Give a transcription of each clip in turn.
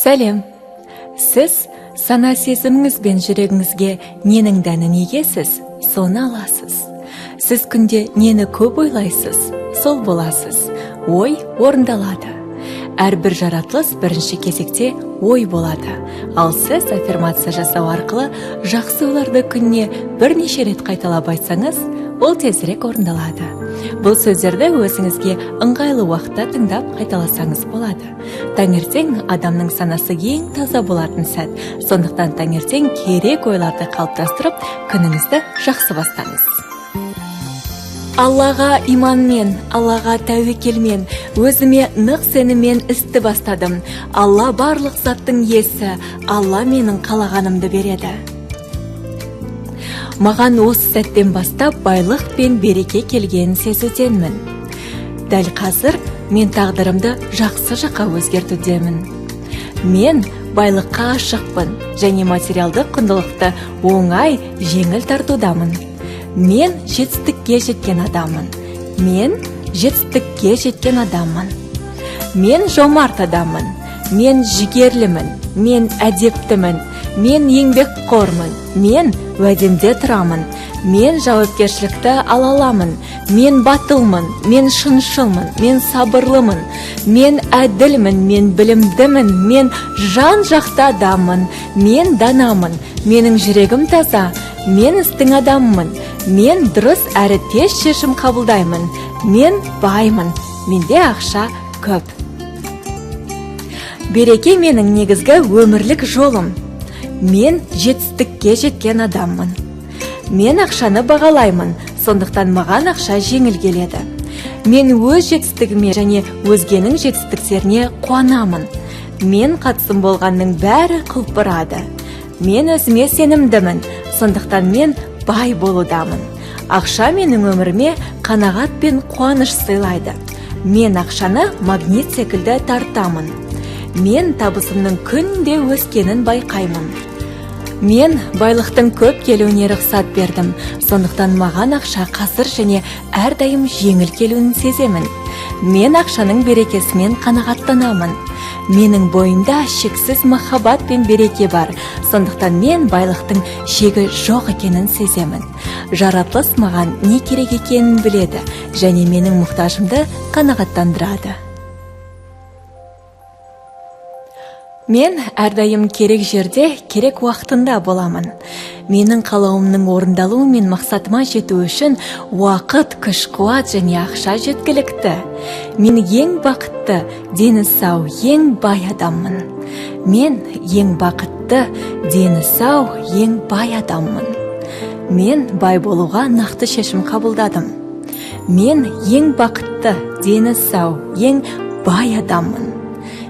Сәлем. Сіз сана сезіміңіз бен жүрегіңізге ненің дәнін егесіз, соны аласыз. Сіз күнде нені көп ойлайсыз, сол боласыз. Ой орындалады. Әрбір жаратылыс бірінші кезекте ой болады. Ал сіз аффирмация жасау арқылы жақсы ойларды күніне бірнеше рет қайталап айтсаңыз, ол тезірек орындалады. Бұл сөздерді өзіңізге ыңғайлы уақытта тыңдап қайталасаңыз болады. Таңертең адамның санасы ең таза болатын сәт. Сондықтан таңертең керек ойларды қалыптастырып, күніңізді жақсы бастаңыз. Аллаға иманмен, Аллаға тәуекелмен, өзіме нық сеніммен істі бастадым. Алла барлық заттың иесі, Алла менің қалағанымды береді. Маған осы сәттен бастап байлық пен береке келгенін сезуденмін. Дәл қазір мен тағдырымды жақсы жаққа өзгертудемін. Мен байлыққа ашықпын және материалдық құндылықты оңай, жеңіл тартудамын. Мен жетістікке жеткен адаммын. Мен жетістікке жеткен адаммын. Мен жомарт адаммын. Мен жігерлімін. Мен әдептімін. Мен еңбекқормын. Мен уәдемде тұрамын. Мен жауапкершілікті ала аламын. Мен батылмын. Мен шыншылмын. Мен сабырлымын. Мен әділмін. Мен білімдімін. Мен жан жақты адаммын. Мен данамын. Менің жүрегім таза. Мен істің адамымын. Мен дұрыс әрі тез шешім қабылдаймын. Мен баймын. Менде ақша көп. Береке менің негізгі өмірлік жолым. Мен жетістікке жеткен адаммын. Мен ақшаны бағалаймын, сондықтан маған ақша жеңіл келеді. Мен өз жетістігіме және өзгенің жетістіктеріне қуанамын. Мен қатысым болғанның бәрі құлпырады. Мен өзіме сенімдімін, сондықтан мен бай болудамын. Ақша менің өміріме қанағат пен қуаныш сыйлайды. Мен ақшаны магнит секілді тартамын. Мен табысымның күнде өскенін байқаймын. Мен байлықтың көп келуіне рұқсат бердім, сондықтан маған ақша қазір және әрдайым жеңіл келуін сеземін. Мен ақшаның берекесімен қанағаттанамын. Менің бойымда шексіз махаббат пен береке бар, сондықтан мен байлықтың шегі жоқ екенін сеземін. Жаратылыс маған не керек екенін біледі және менің мұқтажымды қанағаттандырады. Мен әрдайым керек жерде, керек уақытында боламын. Менің қалауымның орындалуы мен мақсатыма жету үшін уақыт, күш, қуат және ақша жеткілікті. Мен ең бақытты, дені сау, ең бай адаммын. Мен ең бақытты, дені сау, ең бай адаммын. Мен бай болуға нақты шешім қабылдадым. Мен ең бақытты, дені сау, ең бай адаммын.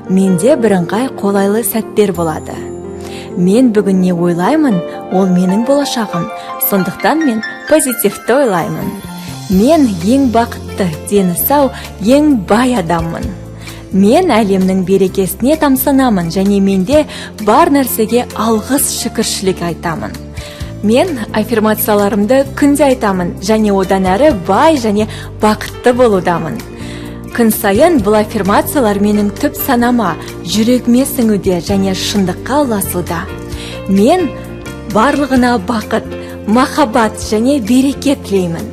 Менде бірыңғай қолайлы сәттер болады. Мен бүгін не ойлаймын, ол менің болашағым. Сондықтан мен позитивті ойлаймын. Мен ең бақытты, дені сау, ең бай адаммын. Мен әлемнің берекесіне тамсанамын және менде бар нәрсеге алғыс, шүкіршілік айтамын. Мен аффирмацияларымды күнде айтамын және одан әрі бай және бақытты болудамын. Күн сайын бұл аффирмациялар менің түп санама, жүрегіме сіңуде және шындыққа ұласуда. Мен барлығына бақыт, махаббат және береке тілеймін.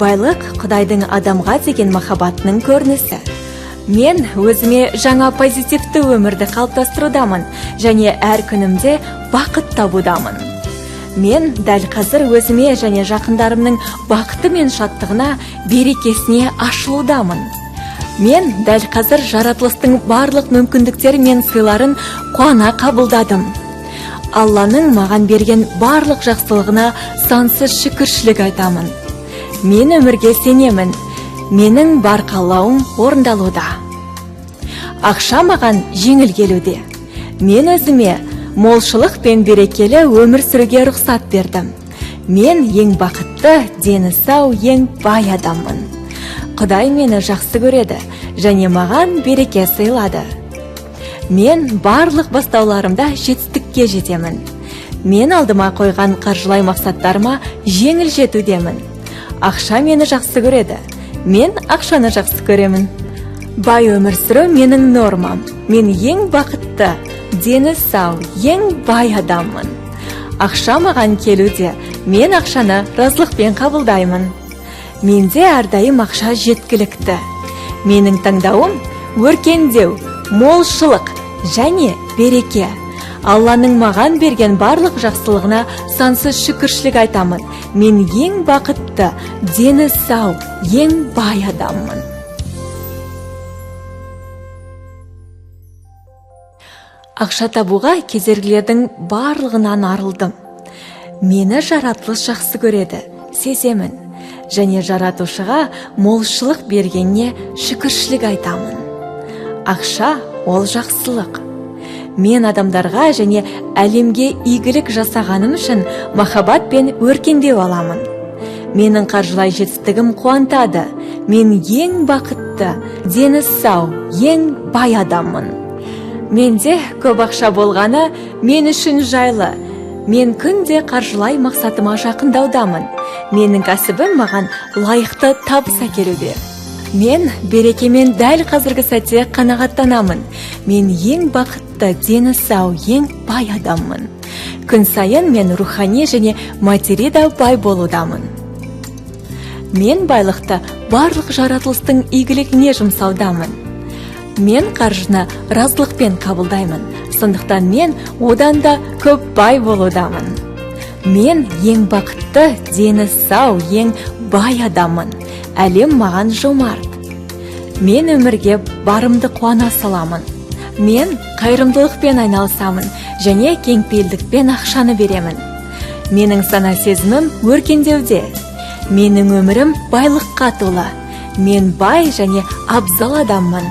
Байлық Құдайдың адамға деген махаббатының көрінісі. Мен өзіме жаңа позитивті өмірді қалыптастырудамын және әр күнімде бақыт табудамын. Мен дәл қазір өзіме және жақындарымның бақыты мен шаттығына, берекесіне ашылудамын. Мен дәл қазір жаратылыстың барлық мүмкіндіктері мен сыйларын қуана қабылдадым. Алланың маған берген барлық жақсылығына сансыз шүкіршілік айтамын. Мен өмірге сенемін. Менің бар қалауым орындалуда. Ақша маған жеңіл келуде. Мен өзіме молшылық пен берекелі өмір сүруге рұқсат бердім. Мен ең бақытты, дені сау, ең бай адаммын. Құдай мені жақсы көреді және маған береке сыйлады. Мен барлық бастауларымда жетістікке жетемін. Мен алдыма қойған қаржылай мақсаттарыма жеңіл жетудемін. Ақша мені жақсы көреді. Мен ақшаны жақсы көремін. Бай өмір сүру менің нормам. Мен ең бақытты, дені сау, ең бай адаммын. Ақша маған келуде, мен ақшаны разылықпен қабылдаймын. Менде әрдайым ақша жеткілікті. Менің таңдауым өркендеу, молшылық және береке. Алланың маған берген барлық жақсылығына сансыз шүкіршілік айтамын. Мен ең бақытты, дені сау, ең бай адаммын. Ақша табуға кедергілердің барлығынан арылдым. Мені жаратылыс жақсы көреді, сеземін. Және жаратушыға молшылық бергеніне шүкіршілік айтамын. Ақша ол жақсылық. Мен адамдарға және әлемге игілік жасағаным үшін махаббат пен өркендеу аламын. Менің қаржылай жетістігім қуантады. Мен ең бақытты, дені сау, ең бай адаммын. Менде көп ақша болғаны мен үшін жайлы. Мен күнде қаржылай мақсатыма жақындаудамын. Менің кәсібім маған лайықты табыс әкелуде. Мен берекемен дәл қазіргі сәтте қанағаттанамын. Мен ең бақытты, дені сау, ең бай адаммын. Күн сайын мен рухани және материда бай болудамын. Мен байлықты барлық жаратылыстың игілігіне жұмсаудамын. Мен қаржыны разылықпен қабылдаймын. Сондықтан мен одан да көп бай болудамын. Мен ең бақытты, дені сау, ең бай адаммын. Әлем маған жомарт. Мен өмірге барымды қуана саламын. Мен қайырымдылықпен айналысамын және кеңпейілдікпен ақшаны беремін. Менің сана сезімім өркендеуде. Менің өмірім байлыққа толы. Мен бай және абзал адаммын.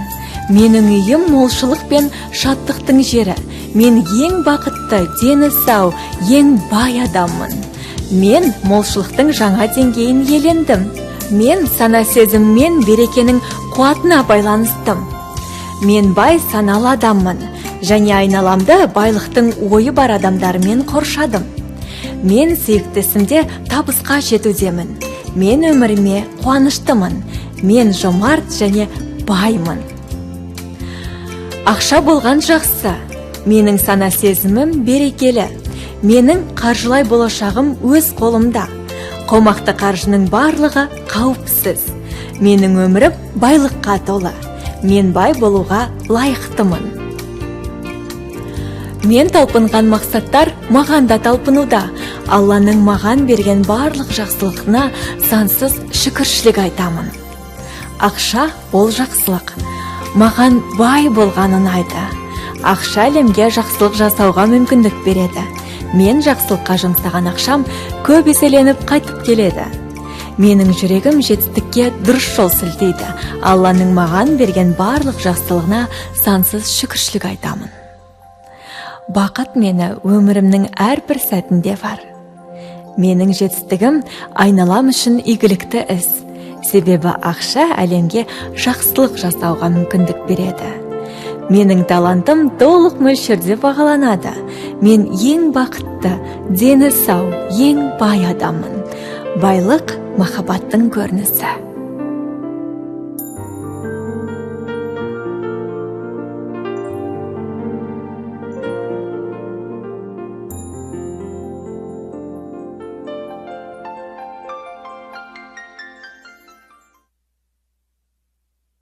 Менің үйім молшылық пен шаттықтың жері. Мен ең бақытты, дені сау, ең бай адаммын. Мен молшылықтың жаңа деңгейін иелендім. Мен сана сезіммен берекенің қуатына байланыстым. Мен бай саналы адаммын және айналамды байлықтың ойы бар адамдармен қоршадым. Мен сүйікті ісімде табысқа жетудемін. Мен өміріме қуаныштымын. Мен жомарт және баймын. Ақша болған жақсы. Менің сана сезімім берекелі. Менің қаржылай болашағым өз қолымда. Қомақты қаржының барлығы қауіпсіз. Менің өмірім байлыққа толы. Мен бай болуға лайықтымын. Мен талпынған мақсаттар маған да талпынуда. Алланың маған берген барлық жақсылығына сансыз шүкіршілік айтамын. Ақша ол жақсылық. Маған бай болған ұнайды. Ақша әлемге жақсылық жасауға мүмкіндік береді. Мен жақсылыққа жұмсаған ақшам көп еселеніп қайтып келеді. Менің жүрегім жетістікке дұрыс жол сілтейді. Алланың маған берген барлық жақсылығына сансыз шүкіршілік айтамын. Бақыт мені өмірімнің әрбір сәтінде бар. Менің жетістігім айналам үшін игілікті іс. Себебі ақша әлемге жақсылық жасауға мүмкіндік береді. Менің талантым толық мөлшерде бағаланады. Мен ең бақытты, дені сау, ең бай адаммын. Байлық махаббаттың көрінісі.